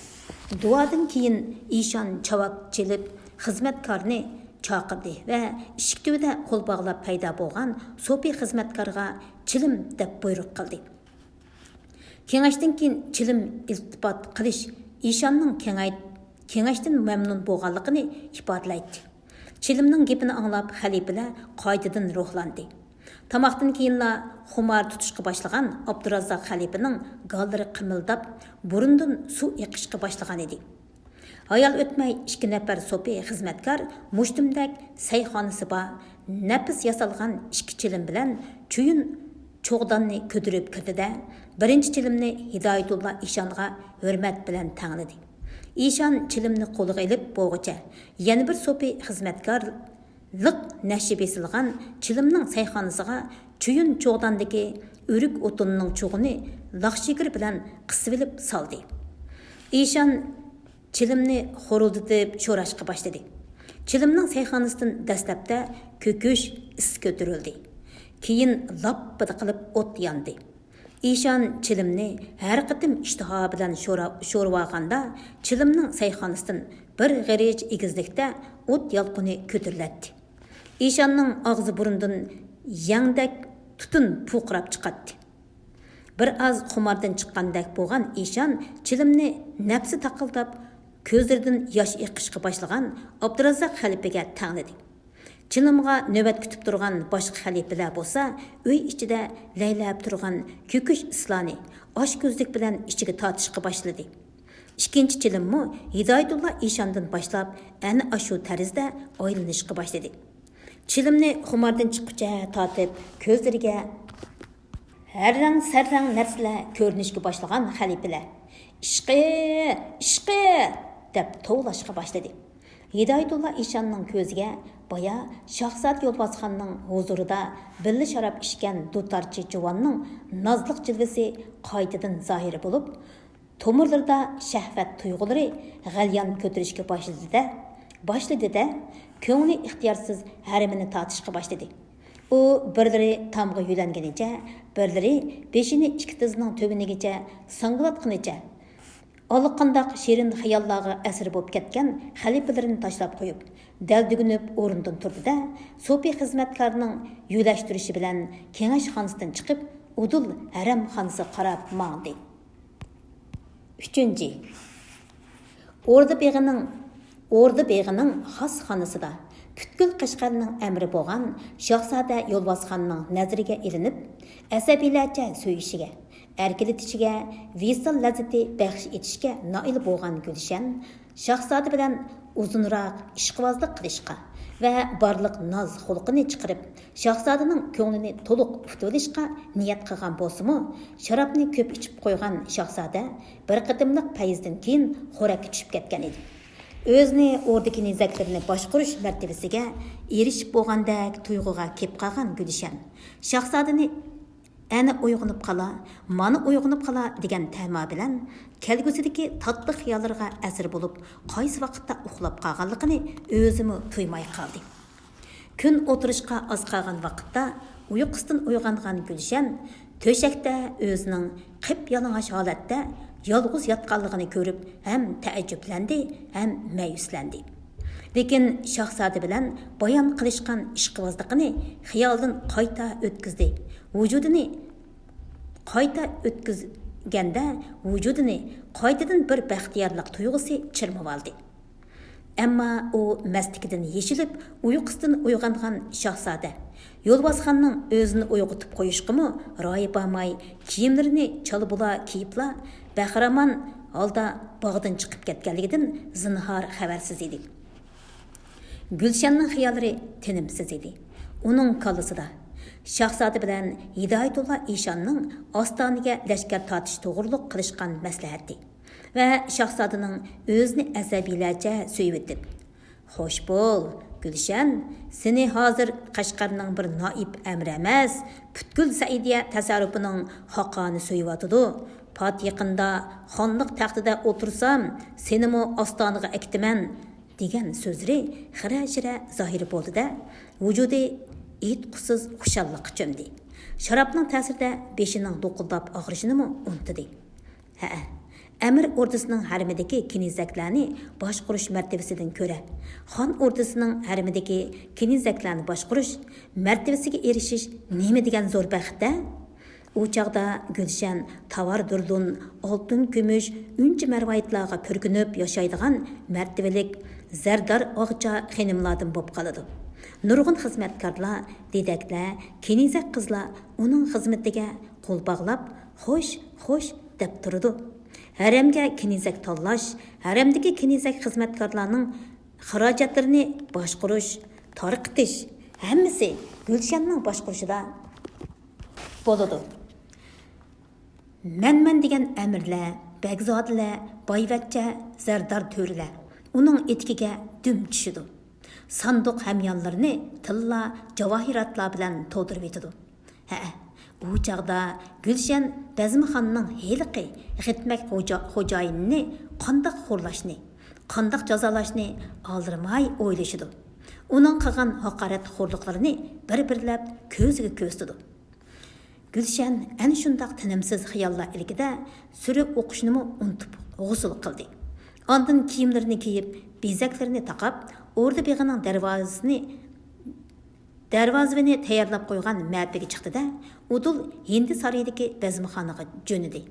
دۇئادىن كېيىن ئىشان چاۋاك چېلىپ خىزمەتكارنى چاقىردى ۋە ئىشىك تۈۋىدە قول باغلاپ پەيدا بولغان سوپى خىزمەتكارغا چىلىم دەپ بۇيرۇق قىلدى. كېڭەشتىن كېيىن چىلىم ئىلتىپات قىلىش ئىشاننىڭ كېڭەي-، كېڭەشتىن مەمنۇن بولغانلىقىنى ئىپادىلەيتتى. چىلىمنىڭ گېپىنى ئاڭلاپ خەلىپىلەر قايتىدىن روھلاندى. تاماقتىن كېيىنلا خۇمار تۇتۇشقا باشلىغان ئابدۇراززاق خەلىپىنىڭ گاللىرى قىمىلداپ، بۇرنىدىن سۇ ئېقىشقا باشلىغانىدى. ھايال ئۆتمەي ئىككى نەپەر سوپى خىزمەتكار مۇشتۇمدەك سەيخانىسى بار، نەپىس ياسالغان ئىككى چىلىم بىلەن چويۇن چوغداننى كۆتۈرۈپ كىردى-دە، بىرىنچى چىلىمنى ھىدايەتۇللا ئىشانغا ھۆرمەت بىلەن تەڭلىدى. ئىشان چىلىمنى قولىغا ئېلىپ بولغۇچە، يەنە بىر سوپى خىزمەتكار لىق نەشە بېسىلغان چىلىمنىڭ سەيخانىسىغا چويۇن چوغداندىكى ئۆرۈك ئوتۇننىڭ چوغىنى لاخشىگىر بىلەن قىسىۋېلىپ سالدى. ئىشان چىلىمنى خورۇلدىتىپ شوراشقا باشلىدى. چىلىمنىڭ سەيخانىسىدىن دەسلەپتە كۆكۈش ئىس كۆتۈرۈلدى. كېيىن لاپپىدە قىلىپ ئوت ياندى. ئىشان چىلىمنى ھەر قېتىم ئىشتىها بىلەن شورا-، شورىۋالغاندا، چىلىمنىڭ سەيخانىسىدىن بىر غېرىچ ئېگىزلىكتە ئوت يالقۇنى كۆتۈرۈلەتتى. ئىشاننىڭ ئاغزى بۇرنىدىن يەڭدەك تۈتۈن پۇرقىراپ چىقاتتى. بىر ئاز خۇماردىن چىققاندەك بولغان ئىشان چىلىمنى نەپسى تاقىلداپ، كۆزلىرىدىن ياش ئېقىشقا باشلىغان ئابدۇرازاق خەلىپىگە تەڭلىدى. چىلىمغا نۆۋەت كۈتۈپ تۇرغان باشقا خەلىپىلەر بولسا ئۆي ئىچىدە لەيلەپ تۇرغان كۆكۈش ئىسلارنى ئاچكۆزلۈك بىلەن ئىچىگە تارتىشقا باشلىدى. ئىككىنچى چىلىممۇ ھىدايەتۇللا ئىشاندىن باشلاپ ئەنە ئاشۇ تەرزدە ئايلىنىشقا باشلىدى. چىلىمنى خۇماردىن چىققۇچە تارتىپ كۆزلىرىگە ھەررەڭ-سەررەڭ نەرسىلەر كۆرۈنۈشكە باشلىغان خەلىپىلەر، «ئىشقى! ئىشقى!» دەپ توۋلاشقا باشلىدى. ھىدايەتۇللا ئىشاننىڭ كۆزىگە بايا شاھزادە يولۋاسخاننىڭ ھۇزۇرىدا بىللە شاراب ئىچكەن دۇتارچى جۇۋاننىڭ نازلىق جىلۋىسى قايتىدىن زاھىر بولۇپ، تومۇرلىرىدا شەھۋەت تۇيغۇلىرى غەليان كۆتۈرۈشكە باشلىدى-دە، باشلىدى-دە، كۆڭلى ئىختىيارسىز ھەرىمىنى تارتىشقا باشلىدى. ئۇ بىرلىرى تامغا يۆلەنگىنىچە، بىرلىرى بېشىنى ئىككى تىزىنىڭ تۆۋىنىگىچە ساڭگىلاتقىنىچە، ئاللىقانداق شېرىن خىياللارغا ئەسىر بولۇپ كەتكەن خەلىپىلىرىنى تاشلاپ قويۇپ، دەلدۈگۈنۈپ ئورنىدىن تۇردى-دە، سوپى خىزمەتكارنىڭ يۆلەشتۈرۈشى بىلەن كېڭەشخانىسىدىن چىقىپ، ئۇدۇل ھەرەمخانىسىغا قاراپ ماڭدى. ئۈچىنچى، ئوردا بېغىنىڭ، ئوردا بېغىنىڭ خاسخانىسىدا پۈتكۈل قەشقەرنىڭ ئەمىرى بولغان شاھزادە يولۋاسخاننىڭ نەزىرىگە ئىلىنىپ، ئەسەبىيلەرچە سۆيۈشىگە، ئەركىلىتىشىگە، ۋىسال لەززىتى بەخش ئېتىشكە نائىل بولغان گۈلشەن شاھزادە بىلەن ئۇزۇنراق ئىشقىۋازلىق قىلىشقا ۋە بارلىق ناز-خۇلقىنى چىقىرىپ، شاھزادىنىڭ كۆڭلىنى تولۇق ئۇتۇۋېلىشقا نىيەت قىلغان بولسىمۇ، شارابنى كۆپ ئىچىپ قويغان شاھزادە بىر قېتىملىق پەيزدىن كېيىن خورەككە چۈشۈپ كەتكەن ئىدى. ئۆزىنى ئوردا كېنىزەكلىرىنى باشقۇرۇش مەرتىۋىسىگە ئېرىشىپ بولغاندەك تۇيغۇغا كېلىپ قالغان گۈلشەن شاھزادىنى «ئەنە ئويغىنىپ قالا، مانا ئويغىنىپ قالا» دېگەن تەما بىلەن كەلگۈسىدىكى تاتلىق خىياللىرىغا ئەسىر بولۇپ، قايسى ۋاقىتتا ئۇخلاپ قالغانلىقىنى ئۆزىمۇ تۇيماي قالدى. كۈن ئولتۇرۇشقا ئاز قالغان ۋاقىتتا ئۇيقۇسىدىن ئويغانغان گۈلشەن تۆشەكتە ئۆزىنىڭ قىپيالىڭاچ ھالەتتە يالغۇز ياتقانلىقىنى كۆرۈپ ھەم تەئەججۈپلەندى، ھەم مەيۈسلەندى. لېكىن شاھزادە بىلەن بايام قىلىشقان ئىشقىۋازلىقىنى خىيالىدىن قايتا ئۆتكۈزدى. ۋۇجۇدىنى قايتا ئۆتكۈزگەندە، ۋۇجۇدىنى قايتىدىن بىر بەختىيارلىق تۇيغۇسى چىرمىۋالدى. ئەمما ئۇ مەستلىكىدىن يېشىلىپ، ئۇيقۇسىدىن ئويغانغان شاھزادە يولۋاسخاننىڭ ئۆزىنى ئويغىتىپ قويۇشقىمۇ رايى بارماي، كىيىملىرىنى چالا-بۇلا كىيىپلا، بەخىرامان ھالدا باغدىن چىقىپ كەتكەنلىكىدىن زىنھار خەۋەرسىز ئىدى. گۈلشەننىڭ خىياللىرى تىنىمسىز ئىدى. ئۇنىڭ كاللىسىدا شاھزادە بىلەن ھىدايەتۇللا ئىشاننىڭ ئاستانىگە لەشكەر تارتىش توغرۇلۇق قىلىشقان مەسلىھەتى ۋە شاھزادىنىڭ ئۆزىنى ئەسەبىيلەرچە سۆيۈۋېتىپ، «خوش بول، گۈلشەن، سېنى ھازىر قەشقەرنىڭ بىر نائىب ئەمىرى ئەمەس، پۈتكۈل سەئىدىيە تەسەررۇپىنىڭ خاقانى سۆيۈۋاتىدۇ. پات يېقىندا خانلىق تەختىدە ئولتۇرسام، سېنىمۇ ئاستانىغا ئەكىتىمەن» دېگەن سۆزلىرى خىرە-شىرە زاھىر بولدى-دە، ۋۇجۇدى ئېيتقۇسىز خۇشاللىققا چۆمدى. شارابنىڭ تەسىرىدە بېشىنىڭ لوقۇلداپ ئاغرىشىنىمۇ ئۇنتۇدى. ھەئە، ئەمىر ئوردىسىنىڭ ھەرىمىدىكى كېنىزەكلەرنى باشقۇرۇش مەرتىۋىسىدىن كۆرە، خان ئوردىسىنىڭ ھەرىمىدىكى كېنىزەكلەرنى باشقۇرۇش مەرتىۋىسىگە ئېرىشىش نېمە دېگەن زور بەخت-ە؟ ئۇ چاغدا گۈلشەن تاۋار دۇردۇن، ئالتۇن كۈمۈش، ئۈنچە مەرۋايىتلارغا پۈركىنىپ ياشايدىغان مەرتىۋىلىك زەردار ئاغىچا خېنىملاردىن بولۇپ قالىدۇ. نۇرغۇن خىزمەتكارلار، دېدەكلەر، كېنىزەك قىزلار ئۇنىڭ خىزمىتىگە قول باغلاپ، «خوش، خوش» دەپ تۇرىدۇ. ھەرەمگە كېنىزەك تاللاش، ھەرەمدىكى كېنىزەك خىزمەتكارلارنىڭ خىراجەتلىرىنى باشقۇرۇش، تارقىتىش، ھەممىسى گۈلشەننىڭ باشقۇرۇشىدا بولىدۇ. مەنمەن دېگەن ئەمىرلەر، بەگزادىلەر، بايۋەچچە، زەردار تۆرىلەر ئۇنىڭ ئېتىكىگە دۈم چۈشىدۇ. ساندۇق ھەميانلىرىنى تىللا، جاۋاھىراتلار بىلەن تولدۇرۇۋېتىدۇ. ھەئە، ئۇ چاغدا گۈلشەن بەزمىخاننىڭ ھېلىقى غىتمەك خوجا-، خوجايىنىنى قانداق خورلاشنى، قانداق جازالاشنى ئالدىرىماي ئويلىشىدۇ. ئۇنىڭ قىلغان ھاقارەت خورلۇقلىرىنى بىر-بىرلەپ كۆزىگە كۆرسىتىدۇ. گۈلشەن ئەنە شۇنداق تىنىمسىز خىياللار ئىلكىدە سۈرە ئوقۇشنىمۇ ئۇنتۇپ غۇسۇل قىلدى. ئاندىن كىيىملىرىنى كىيىپ، بېزەكلىرىنى تاقاپ، ئوردا بېغىنىڭ دەرۋازىسىنى دەرۋازىۋىنى تەييارلاپ قويغان مەپىگە چىقتى-دە، ئۇدۇل ھىندى سارىيىدىكى بەزمىخانىغا جۆنىدى.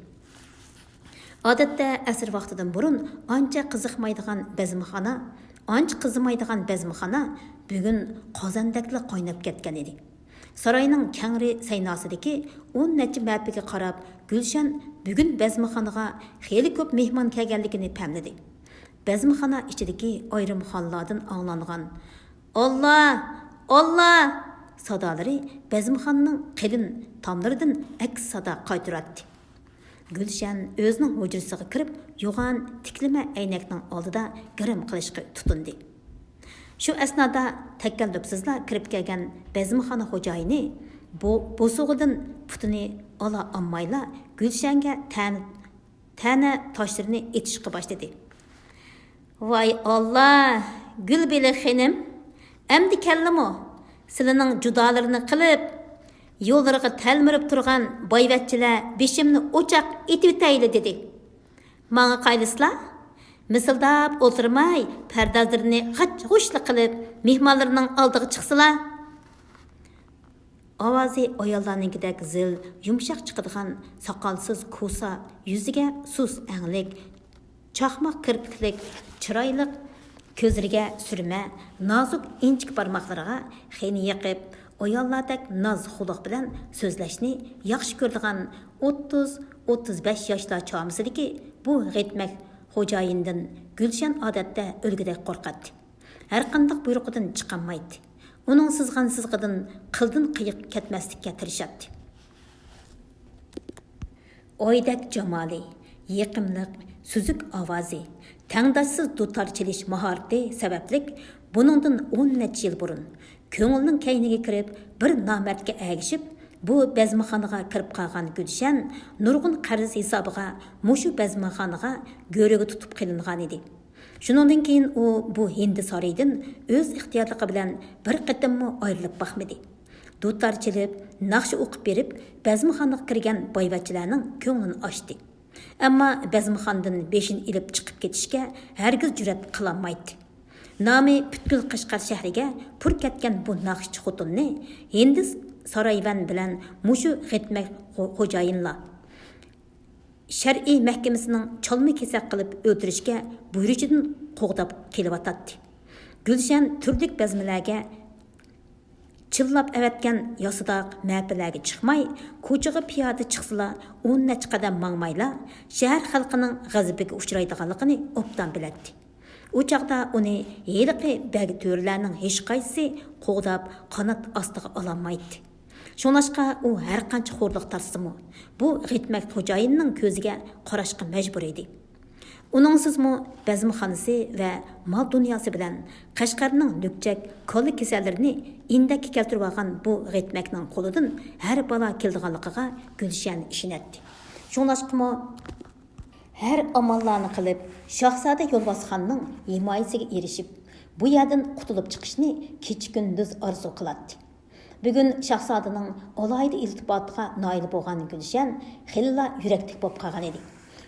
ئادەتتە ئەسىر ۋاقتىدىن بۇرۇن ئانچە قىزىقمايدىغان بەزمىخانا، ئانچە قىزىمايدىغان بەزمىخانا بۈگۈن قازاندەكلا قايناپ كەتكەن ئىدى. ساراينىڭ كەڭرى سەيناسىدىكى ئون نەچچە مەپىگە قاراپ، گۈلشەن بۈگۈن بەزمىخانىغا خېلى كۆپ مېھمان كەلگەنلىكىنى پەملىدى. بەزمىخانا ئىچىدىكى ئايرىم خانىلاردىن ئاڭلانغان «ئاللا! ئاللا!» سادالىرى بەزمىخانىنىڭ قېلىن تاملىرىدىن ئەكس سادا قايتۇراتتى. گۈلشەن ئۆزىنىڭ ھۇجرىسىغا كىرىپ، يوغان تىكلىمە ئەينەكنىڭ ئالدىدا گىرىم قىلىشقا تۇتۇندى. شۇ ئەسنادا تەكەللۇپسىزلا كىرىپ كەلگەن بەزمىخانا خوجايىنى بو-، بوسۇغىدىن پۇتىنى ئالا ئالمايلا، گۈلشەنگە تەنە، تەنە تاشلىرىنى ئېتىشقا باشلىدى. «ۋاي ئاللا، گۈلبېلى خېنىم، ئەمدى كەلدىمۇ؟ سىلىنىڭ جۇدالىرىنى قىلىپ، يوللىرىغا تەلمۈرۈپ تۇرغان بايۋەچچىلەر بېشىمنى ئوچاق ئېتىۋېتەيلى» دېدى. «ماڭا قايلىسىلا؟ مىسىلداپ ئولتۇرماي، پەردازلىرىنى غاچ-غۇچلا قىلىپ، مېھمانلىرىنىڭ ئالدىغا چىقسىلا.» ئاۋازى ئاياللارنىڭكىدەك زىل، يۇمشاق چىقىدىغان ساقالسىز كوسا، يۈزىگە سۇس ئەڭلىك، چاقماق كىرپىكلىك، چىرايلىق كۆزلىرىگە سۈرمە، نازۇك ئىنچىكە بارماقلىرىغا خېنە يېقىپ، ئاياللاردەك ناز-خۇلق بىلەن سۆزلەشنى ياخشى كۆرىدىغان ئوتتۇز، ئوتتۇز بەش ياشلار چامىسىدىكى بۇ غېتمەك خوجايىندىن گۈلشەن ئادەتتە ئۆلگۈدەك قورقاتتى. ھەرقانداق بۇيرۇقىدىن چىقالمايتتى. ئۇنىڭ سىزغان سىزىقىدىن قىلدىن قېيىق كەتمەسلىككە تىرىشاتتى. ئايدەك جامالى، يېقىملىق، سۈزۈك ئاۋازى، تەڭداشسىز دۇتار چېلىش ماھارىتى سەۋەبلىك بۇنىڭدىن ئون نەچچە يىل بۇرۇن كۆڭۈلنىڭ كەينىگە كىرىپ، بىر نامەردكە ئەگىشىپ، بۇ بەزمىخانىغا كىرىپ قالغان گۈلشەن نۇرغۇن قەرز ھېسابىغا مۇشۇ بەزمىخانىغا گۆرۈگە تۇتۇپ قېلىنغانىدى. شۇنىڭدىن كېيىن ئۇ بۇ ھىندى سارىيىدىن ئۆز ئىختىيارلىقى بىلەن بىر قېتىممۇ ئايرىلىپ باقمىدى. دۇتار چېلىپ، ناخشا ئوقۇپ بېرىپ، بەزمىخانىغا كىرگەن بايۋەچچىلەرنىڭ كۆڭلىنى ئاچتى. ئەمما بەزمىخانىدىن بېشىنى ئېلىپ چىقىپ كېتىشكە ھەرگىز جۈرئەت قىلالمايتتى. نامى پۈتكۈل قەشقەر شەھىرىگە پۇر كەتكەن بۇ ناخشىچى خوتۇننى ھىندى سارايۋەن بىلەن مۇشۇ غېتمەك خو-، خوجايىنلار شەرئىي مەھكىمىسىنىڭ چالما-كېسەك قىلىپ ئۆلتۈرۈشكە بۇيرۇشىدىن قوغداپ قېلىۋاتاتتى. گۈلشەن تۈرلۈك بەزمىلەرگە چىللاپ ئەۋەتكەن ياسىداق مەپىلەرگە چىقماي، كوچىغا پىيادە چىقسىلا، ئون نەچچە قەدەم ماڭمايلا، شەھەر خەلقىنىڭ غەزىپىگە ئۇچرايدىغانلىقىنى ئوبدان بىلەتتى. ئۇ چاغدا ئۇنى ھېلىقى بەگ تۆرىلەرنىڭ ھېچقايسىسى قوغداپ، قانات ئاستىغا ئالالمايتتى. شۇڭلاشقا ئۇ ھەرقانچە خورلۇق تارتسىمۇ، بۇ غېتمەك خوجايىننىڭ كۆزىگە قاراشقا مەجبۇر ئىدى. ئۇنىڭسىزمۇ بەزمىخانىسى ۋە مال-دۇنياسى بىلەن قەشقەرنىڭ لۈكچەك، كاللا كېسەللىرىنى ئىندەككە كەلتۈرۈۋالغان بۇ غېتمەكنىڭ قولىدىن ھەر بالا كېلىدىغانلىقىغا گۈلشەن ئىشىنەتتى. شۇڭلاشقىمۇ ھەر ئاماللارنى قىلىپ، شاھزادە يولۋاسخاننىڭ ھىمايىسىگە ئېرىشىپ، بۇ يەردىن قۇتۇلۇپ چىقىشنى كېچە-كۈندۈز ئارزۇ قىلاتتى. بۈگۈن شاھزادىنىڭ ئالاھىدە ئىلتىپاتىغا نائىل بولغان گۈلشەن خېلىلا يۈرەكلىك بولۇپ قالغان ئىدى.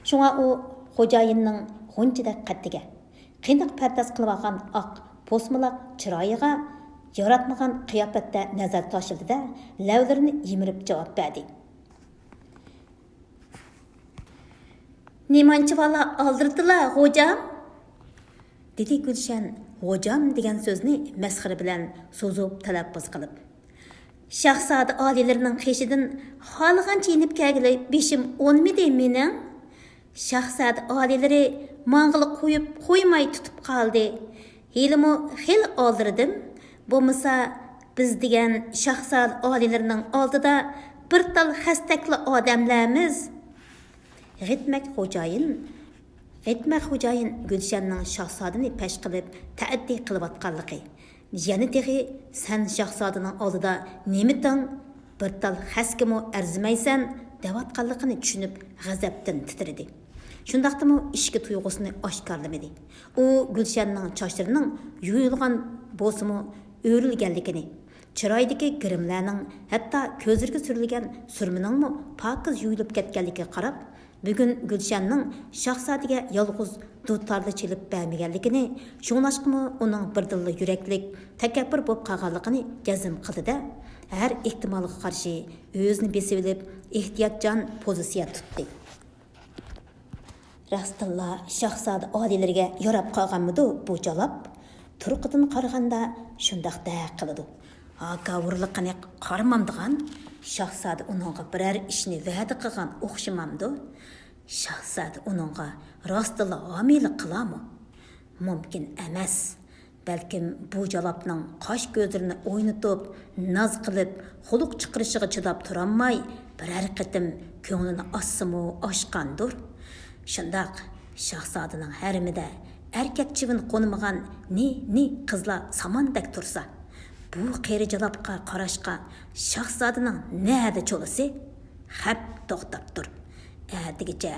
شۇڭا ئۇ خوجايىننىڭ غۇنچىدەك قەددىگە، قېنىق پەرداز قىلىۋالغان ئاق پوسمىلاق چىرايىغا ياراتمىغان قىياپەتتە نەزەر تاشلىدى-دە، لەۋلىرىنى يىمىرىپ جاۋاب بەردى. نېمانچىۋالا ئالدىرىدىلا، غوجام؟ دېدى گۈلشەن غوجام دېگەن سۆزنى مەسخىرە بىلەن سوزۇپ تەلەپپۇز قىلىپ. شاھزادە ئالىيلىرىنىڭ قېشىدىن خالىغانچە يېنىپ كەلگىلى بېشىم ئۇنىمىدى مېنىڭ. شاھزادە ئالىيلىرى ماڭغىلى قويۇپ قويماي تۇتۇپ قالدى. ھېلىمۇ خېلى ئالدىرىدىم. بولمىسا، بىز دېگەن شاھزادە ئالىيلىرىنىڭ ئالدىدا بىر تال خەستەكلا ئادەملەرمىز. غېتمەك خوجايىن، غېتمەك خوجايىن گۈلشەننىڭ شاھزادىنى پەش قىلىپ تەئەددى قىلىۋاتقانلىقى، يەنە تېخى سەن شاھزادىنىڭ ئالدىدا نېمىتىڭ، بىر تال خەسكىمۇ ئەرزىمەيسەن دەۋاتقانلىقىنى چۈشىنىپ غەزەپتىن تىترىدى. شۇنداقتىمۇ ئىچكى تۇيغۇسىنى ئاشكارىلىمىدى. ئۇ گۈلشەننىڭ چاچلىرىنىڭ يۇيۇلغان بولسىمۇ ئۆرۈلگەنلىكىنى، چىرايىدىكى گىرىملەرنىڭ، ھەتتا كۆزلىرىگە سۈرۈلگەن سۈرمىنىڭمۇ پاكىز يۇيۇلۇپ كەتكەنلىكىگە قاراپ، بۈگۈن گۈلشەننىڭ شاھزادىگە يالغۇز دۇتارلا چېلىپ بەرمىگەنلىكىنى، شۇڭلاشقىمۇ ئۇنىڭ بىردىنلا يۈرەكلىك، تەكەببۇر بولۇپ قالغانلىقىنى جەزم قىلدى-دە، ھەر ئېھتىمالغا قارشى ئۆزىنى بېسىۋېلىپ، ئېھتىياتچان پوزىتسىيە تۇتتى. راستتىنلا شاھزادە ئالىيلىرىگە ياراپ قالغانمىدۇ بۇ جالاپ؟ تۇرقىدىن قارىغاندا شۇنداقتەك قىلىدۇ. ھاكاۋۇرلۇقىنى قارىمامدىغان؟ شاھزادە ئۇنىڭغا بىرەر ئىشنى ۋەدە قىلغان ئوخشىمامدۇ؟ شاھزادە ئۇنىڭغا راستتىنلا ھامىيلىق قىلامۇ؟ مۇمكىن ئەمەس. بەلكىم بۇ جالاپنىڭ قاش-كۆزلىرىنى ئوينىتىپ، ناز قىلىپ، خۇلق چىقىرىشىغا چىداپ تۇرالماي، بىرەر قېتىم كۆڭلىنى ئاچسىمۇ ئاچقاندۇر. شۇنداق، شاھزادىنىڭ ھەرىمىدە ئەركەك چىۋىن قونمىغان نى-نى قىزلار ساماندەك تۇرسا، بۇ قېرى جالاپقا قاراشقا شاھزادىنىڭ نەدە چولىسى؟ خەپ توختاپ تۇر. ئەتىگىچە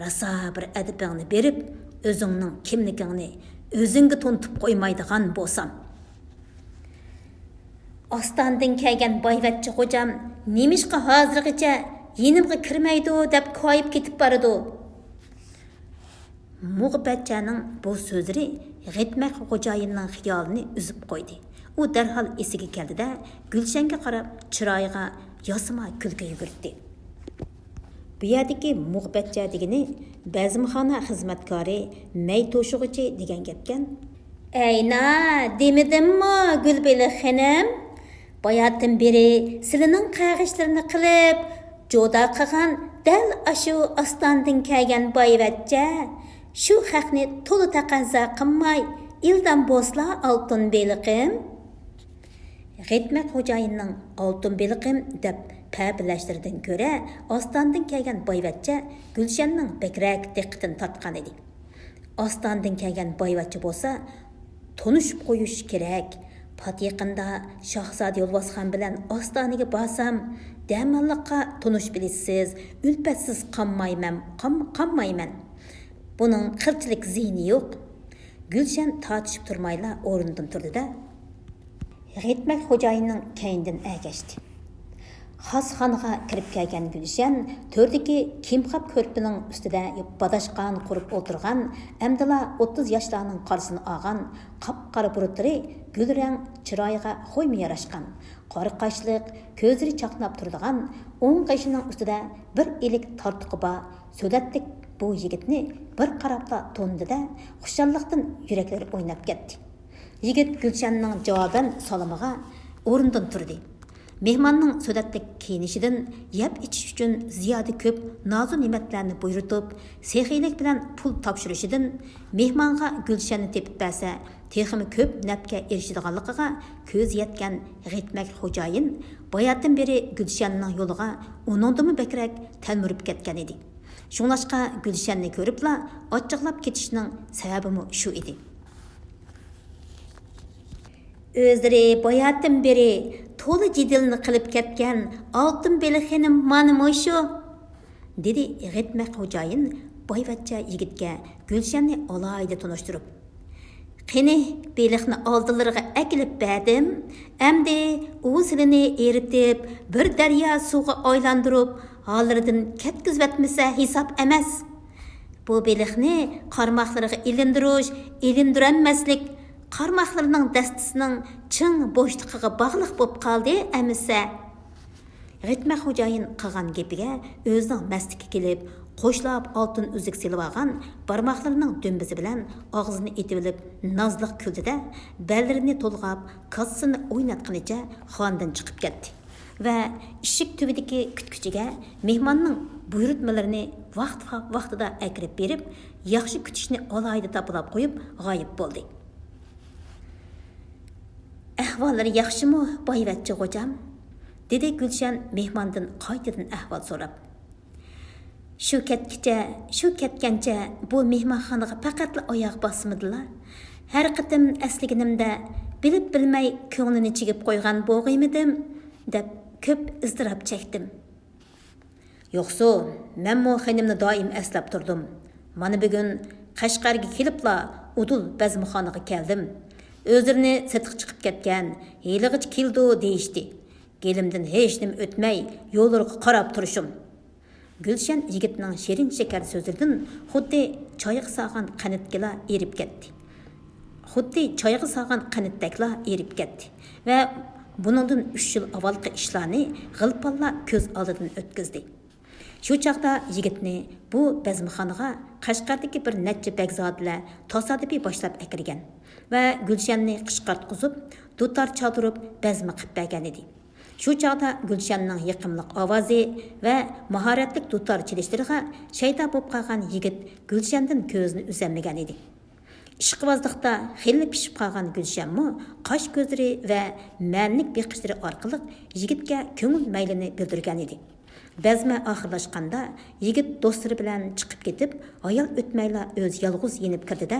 راسا بىر ئەدىپىڭنى بېرىپ، ئۆزۈڭنىڭ كىملىكىڭنى ئۆزۈڭگە تونۇتۇپ قويمايدىغان بولسام. ئاستانىدىن كەلگەن بايۋەچچە خوجام نېمىشقا ھازىرغىچە يېنىمغا كىرمەيدۇ دەپ كايىپ كېتىپ بارىدۇ؟ مۇغبەچچەنىڭ بۇ سۆزلىرى غېتمەك خوجايىننىڭ خىيالىنى ئۈزۈپ قويدى. ئۇ دەرھال ئېسىگە كەلدى-دە، گۈلشەنگە قاراپ چىرايىغا ياسىما كۈلكە يۈگۈرتتى. بۇ يەردىكى مۇغبەچچە دېگىنى بەزمخانا خىزمەتكارى، مەي توشۇغۇچى دېگەن گەپكەن. ئەينا، دېمىدىممۇ گۈلبېلىق خېنىم؟ باياتىن بېرى سىلىنىڭ قەغىشلىرىنى قىلىپ، جودا قىلغان دەل ئاشۇ ئاستانىدىن كەلگەن بايۋەچچە، شۇ خەقنى تولا تەقەززا قىلماي، ئىلدام بوسلا ئالتۇن بېلىقىم. غېتمەك خوجايىننىڭ ئالتۇن بېلىقىم دەپ پەپىلەشلىرىدىن كۆرە، ئاستانىدىن كەلگەن بايۋەچچە گۈلشەننىڭ بەكرەك دىققىتىنى تارتقان ئىدى. ئاستانىدىن كەلگەن بايۋەچچە بولسا تونۇشۇپ قويۇش كېرەك. پات يېقىندا شاھزادە يولۋاسخان بىلەن ئاستانىگە بارسام، دەماللىققا تونۇشۇپ ئېلىشسىز، ئۈلپەتسىز قالمايمەن، قام-، قالمايمەن. بۇنىڭ قىلچىلىك زىيىنى يوق. گۈلشەن تارتىشىپ تۇرمايلا ئورنىدىن تۇردى-دە، غېتمەك خوجايىننىڭ كەينىدىن ئەگەشتى. خاسخانىغا كىرىپ كەلگەن گۈلشەن تۆردىكى كىمخاب كۆرپىنىڭ ئۈستىدە باداشقان قۇرۇپ ئولتۇرغان، ئەمدىلا ئوتتۇز ياشلارنىڭ قارىسىنى ئالغان قاپقارا بۇرۇتلىرى گۈلرەڭ چىرايىغا خويمۇ ياراشقان، قارا قاشلىق، كۆزلىرى چاقناپ تۇرىدىغان، ئوڭ قېشىنىڭ ئۈستىدە بىر ئىلىك تارتۇقى بار سۆلەتلىك بۇ يىگىتنى بىر قاراپلا تونۇدى-دە، خۇشاللىقتىن يۈرەكلىرى ئويناپ كەتتى. يىگىت گۈلشەننىڭ جاۋابەن سالىمىغا ئورنىدىن تۇردى. مېھماننىڭ سۆلەتلىك كىيىنىشىدىن يەپ ئىچىش ئۈچۈن زىيادە كۆپ نازۇ-نېمەتلەرنى بۇيرۇتۇپ، سېخىيلىك بىلەن پۇل تاپشۇرۇشىدىن، مېھمانغا گۈلشەننى تېپىپ بەرسە، تېخىمۇ كۆپ نەپكە ئېرىشىدىغانلىقىغا كۆزى يەتكەن غېتمەك خوجايىن باياتىن بېرى گۈلشەننىڭ يولىغا ئۇنىڭدىنمۇ بەكرەك تەلمۈرۈپ كەتكەن ئىدى. شۇڭلاشقا گۈلشەننى كۆرۈپلا ئاچچىقلاپ كېتىشىنىڭ سەۋەبىمۇ شۇ ئىدى. ئۆزلىرى باياتىن بېرى تولا جېدىلنى قىلىپ كەتكەن ئالتۇن بېلىق خېنىم مانا مۇشۇ، دېدى غېتمەك خوجايىن بايۋەچچە يىگىتكە گۈلشەننى ئالاھىدە تونۇشتۇرۇپ. قېنى، بېلىقنى ئالدىلىرىغا ئەكېلىپ بەردىم. ئەمدى ئۇ سىلىنى ئېرىتىپ، بىر دەريا سۇغا ئايلاندۇرۇپ، ھاللىرىدىن كەتكۈزۈۋەتمىسە ھېساب ئەمەس. بۇ بېلىقنى قارماقلىرىغا ئىلىندۇرۇش، ئىلىندۇرالماسلىق، قارماقلىرىنىڭ دەستىسىنىڭ چىڭ بوشلۇقىغا باغلىق بولۇپ قالدى ئەمىسە. غېتمەك خوجايىن قىلغان گېپىگە ئۆزىنىڭ مەستلىكى كېلىپ، قوشلاپ ئالتۇن ئۈزۈك سېلىۋالغان بارماقلىرىنىڭ دۈمبىسى بىلەن ئاغزىنى ئېتىۋېلىپ نازلىق كۈلدى-دە، بەللىرىنى تولغاپ، كاسىسىنى ئويناتقىنىچە خانىدىن چىقىپ كەتتى ۋە ئىشىك تۈۋىدىكى كۈتكۈچىگە مېھماننىڭ بۇيرۇتمىلىرىنى ۋاقتى-ۋاقتىدا ئەكىرىپ بېرىپ، ياخشى كۈتۈشنى ئالاھىدە تاپىلاپ قويۇپ غايىب بولدى. ئەھۋاللىرى ياخشىمۇ، بايۋەچچە غوجام؟ دېدى گۈلشەن مېھماندىن قايتىدىن ئەھۋال سوراپ. شۇ كەتكىچە، شۇ كەتكەنچە بۇ مېھمانخانىغا پەقەتلا ئاياغ باسمىدىلا. ھەر قېتىم ئەسلىگىنىمدە، بىلىپ بىلمەي كۆڭلىنى چىگىپ قويغان بوغىيمىدىم، دەپ كۆپ ئىزتىراپ چەكتىم. يوقسۇ، مەنمۇ خېنىمنى دائىم ئەسلەپ تۇردۇم. مانا بۈگۈن قەشقەرگە كېلىپلا ئۇدۇل بەزمىخانىغا كەلدىم. ئۆزلىرىنى سېتىق چىقىپ كەتكەن، ھېلىغىچە كېلىدۇ دېيىشتى. گېلىمدىن ھېچنېمە ئۆتمەي يوللىرىغا قاراپ تۇرۇشۇم. گۈلشەن يىگىتنىڭ شېرىن شېكەر سۆزلىرىدىن خۇددى چايغا سالغان قەنتكىلا ئېرىپ كەتتى. خۇددى چايغا سالغان قەنتتەكلا ئېرىپ كەتتى ۋە بۇنىڭدىن ئۈچ يىل ئاۋۋالقى ئىشلارنى غىلپانلا كۆز ئالدىدىن ئۆتكۈزدى. شۇ چاغدا يىگىتنى بۇ بەزمىخانىغا قەشقەردىكى بىر نەچچە بەگزادىلەر تاسادىپىي باشلاپ ئەكىرگەن ۋە گۈلشەننى قىچقارتقۇزۇپ، دۇتار چالدۇرۇپ بەزمە قىپ بەرگەن ئىدى. شۇ چاغدا گۈلشەننىڭ يېقىملىق ئاۋازى ۋە ماھارەتلىك دۇتار چېلىشلىرىغا شەيدا بولۇپ قالغان يىگىت گۈلشەندىن كۆزىنى ئۈزەلمىگەن ئىدى. ئىشقىۋازلىقتا خېلى پىشىپ قالغان گۈلشەنمۇ قاش كۆزلىرى ۋە مەنىلىك بېقىشلىرى ئارقىلىق يىگىتكە كۆڭۈل مەيلىنى بىلدۈرگەن ئىدى. بەزمە ئاخىرلاشقاندا، يىگىت دوستلىرى بىلەن چىقىپ كېتىپ، ھايال ئۆتمەيلا ئۆزى يالغۇز يېنىپ كىردى-دە،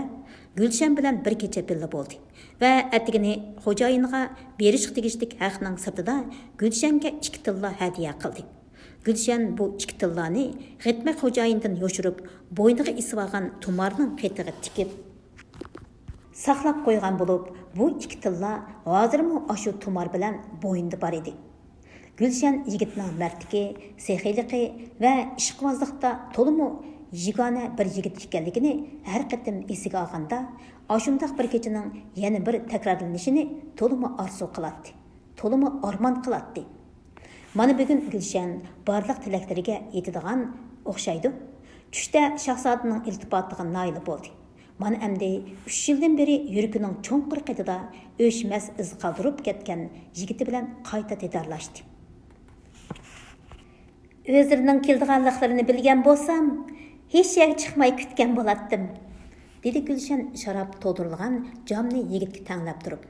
گۈلشەن بىلەن بىر كېچە بىللە بولدى ۋە ئەتىگىنى خوجايىنىغا بېرىشقا تېگىشلىك ھەقنىڭ سىرتىدا گۈلشەنگە ئىككى تىللا ھەدىيە قىلدى. گۈلشەن بۇ ئىككى تىللانى غېتمەك خوجايىنىدىن يوشۇرۇپ، بوينىغا ئېسىۋالغان تۇمارنىڭ قېتىغا تىكىپ ساقلاپ قويغان بولۇپ، بۇ ئىككى تىللا ھازىرمۇ ئاشۇ تۇمار بىلەن بوينىدا بار ئىدى. گۈلشەن يىگىتنىڭ مەردلىكى، سېخىيلىقى ۋە ئىشقىۋازلىقتا تولىمۇ يېگانە بىر يىگىت ئىكەنلىكىنى ھەر قېتىم ئېسىگە ئالغاندا، ئاشۇنداق بىر كېچىنىڭ يەنە بىر تەكرارلىنىشىنى تولىمۇ ئارزۇ قىلاتتى، تولىمۇ ئارمان قىلاتتى. مانا بۈگۈن گۈلشەن بارلىق تىلەكلىرىگە يېتىدىغان ئوخشايدۇ. چۈشتە شاھزادىنىڭ ئىلتىپاتىغا نائىل بولدى. مانا ئەمدى ئۈچ يىلدىن بېرى يۈرىكىنىڭ چوڭقۇر قېتىدا ئۆچمەس ئىز قالدۇرۇپ كەتكەن يىگىتى بىلەن قايتا دىدارلاشتى. ئۆزلىرىنىڭ كېلىدىغانلىقلىرىنى بىلگەن بولسام، ھېچ يەرگە چىقماي كۈتكەن بولاتتىم، دېدى گۈلشەن شاراب تولدۇرۇلغان جامنى يىگىتكە تەڭلەپ تۇرۇپ.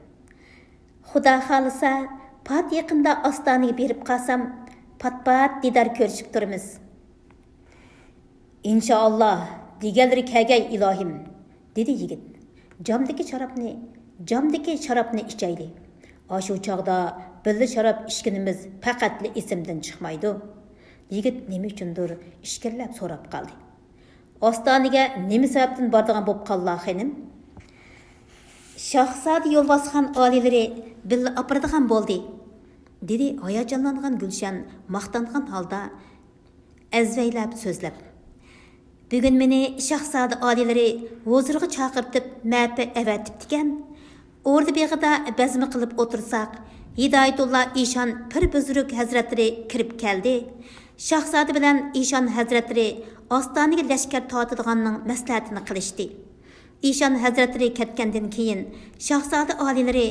خۇدا خالىسا، پات يېقىندا ئاستانىگە بېرىپ قالسام، پات-پات دىدار كۆرۈشۈپ تۇرىمىز. ئىنشائاللا، دېگەنلىرى كەلگەي ئىلاھىم، دېدى يىگىت. جامدىكى شارابنى، جامدىكى شارابنى ئىچەيلى. ئاشۇ چاغدا بىللە شاراب ئىچكىنىمىز پەقەتلا ئېسىمدىن چىقمايدۇ. يىگىت نېمە ئۈچۈندۇر ئىچكىرىلەپ سوراپ قالدى. ئاستانىگە نېمە سەۋەبتىن بارىدىغان بوپقانلا، خېنىم؟ شاھزادە يولۋاسخان ئالىيلىرى بىللە ئاپىرىدىغان بولدى، دېدى ھاياجانلانغان گۈلشەن ماختانغان ھالدا ئەزۋەيلەپ سۆزلەپ. بۈگۈن مېنى شاھزادە ئالىيلىرى ھۇزۇرىغا چاقىرتىپ مەپە ئەۋەتىپتىكەن. ئوردا بېغىدا بەزمە قىلىپ ئولتۇرساق، ھىدايەتۇللا ئىشان پىر بۈزرۈك ھەزرەتلىرى كىرىپ كەلدى. شاھزادە بىلەن ئىشان ھەزرەتلىرى ئاستانىگە لەشكەر تارتىدىغاننىڭ مەسلىھەتىنى قىلىشتى. ئىشان ھەزرەتلىرى كەتكەندىن كېيىن، شاھزادە ئالىيلىرى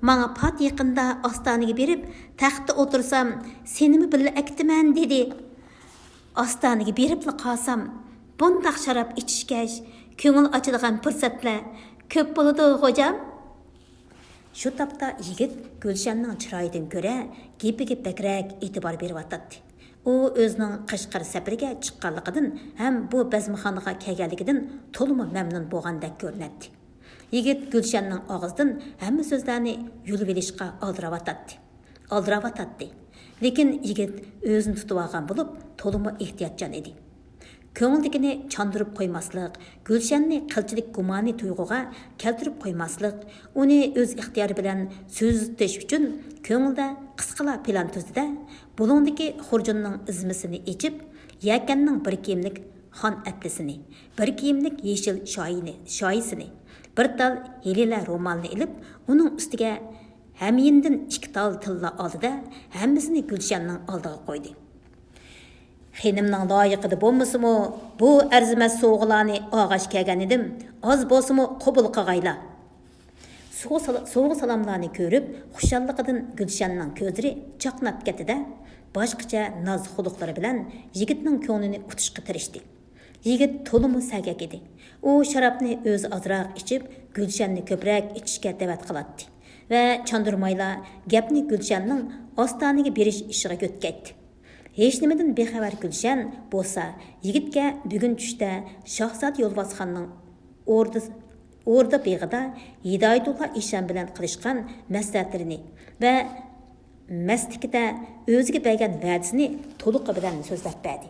ماڭا پات يېقىندا ئاستانىگە بېرىپ، تەختتە ئولتۇرسام، سېنىمۇ بىللە ئەكېتىمەن، دېدى. ئاستانىگە بېرىپلا قالسام، بۇنداق شاراب ئىچىشكەچ، كۆڭۈل ئاچىدىغان پۇرسەتلەر كۆپ بولىدۇ، خوجام. شۇ تاپتا يىگىت گۈلشەننىڭ چىرايىدىن كۆرە، گېپىگە بەكرەك ئېتىبار بېرىۋاتاتتى. ئۇ ئۆزىنىڭ قەشقەر سەپىرىگە چىققانلىقىدىن ھەم بۇ بەزمىخانىغا كەلگەنلىكىدىن تولىمۇ مەمنۇن بولغاندەك كۆرۈنەتتى. يىگىت گۈلشەننىڭ ئاغزىدىن ھەممە سۆزلەرنى يۇلۇۋېلىشقا ئالدىراۋاتاتتى. ئالدىراۋاتاتتى. لېكىن يىگىت ئۆزىنى تۇتۇۋالغان بولۇپ، تولىمۇ ئېھتىياتچان ئىدى. كۆڭلىدىكىنى چاندۇرۇپ قويماسلىق، گۈلشەننى قىلچىلىك گۇمانىي تۇيغۇغا كەلتۈرۈپ قويماسلىق، ئۇنى ئۆز ئىختىيارى بىلەن سۆزلىتىش ئۈچۈن كۆڭلىدە قىسقىلا پىلان تۈزدى-دە، بۇلۇڭدىكى خۇرجۇننىڭ ئىزمىسىنى ئېچىپ، يەكەننىڭ بىر كىيىملىك خان ئەتلىسىنى، بىر كىيىملىك يېشىل شايىنى، شايىسىنى، بىر تال ھېلىلە رومالنى ئېلىپ، ئۇنىڭ ئۈستىگە ھەميىندىن ئىككى تال تىللا ئالدى-دە، ھەممىسىنى گۈلشەننىڭ ئالدىغا قويدى. خېنىمنىڭ لايىقىدا بولمىسىمۇ، بۇ ئەرزىمەس سوۋغىلارنى ئالغاچ كەلگەن ئىدىم، ئاز بولسىمۇ قوبۇل قىغايلا. سوۋغا سالا-، سوۋغا سالاملارنى كۆرۈپ، خۇشاللىقىدىن گۈلشەننىڭ كۆزلىرى چاقناپ كەتتى-دە، باشقىچە ناز-خۇلقلىرى بىلەن يىگىتنىڭ كۆڭلىنى ئۇتۇشقا تىرىشتى. يىگىت تولىمۇ سەگەك ئىدى. ئۇ شارابنى ئۆزى ئازراق ئىچىپ، گۈلشەننى كۆپرەك ئىچىشكە دەۋەت قىلاتتى ۋە چاندۇرمايلا گەپنى گۈلشەننىڭ ئاستانىگە بېرىش ئىشىغا يۆتكەيتتى. ھېچنېمىدىن بىخەۋەر گۈلشەن بولسا يىگىتكە بۈگۈن چۈشتە شاھزادە يولۋاسخاننىڭ ئوردا، ئوردا بېغىدا ھىدايەتۇللا ئىشان بىلەن قىلىشقان مەسلىھەتلىرىنى ۋە مەستلىكىدە ئۆزىگە بەرگەن ۋەدىسىنى تولۇقى بىلەن سۆزلەپ بەردى.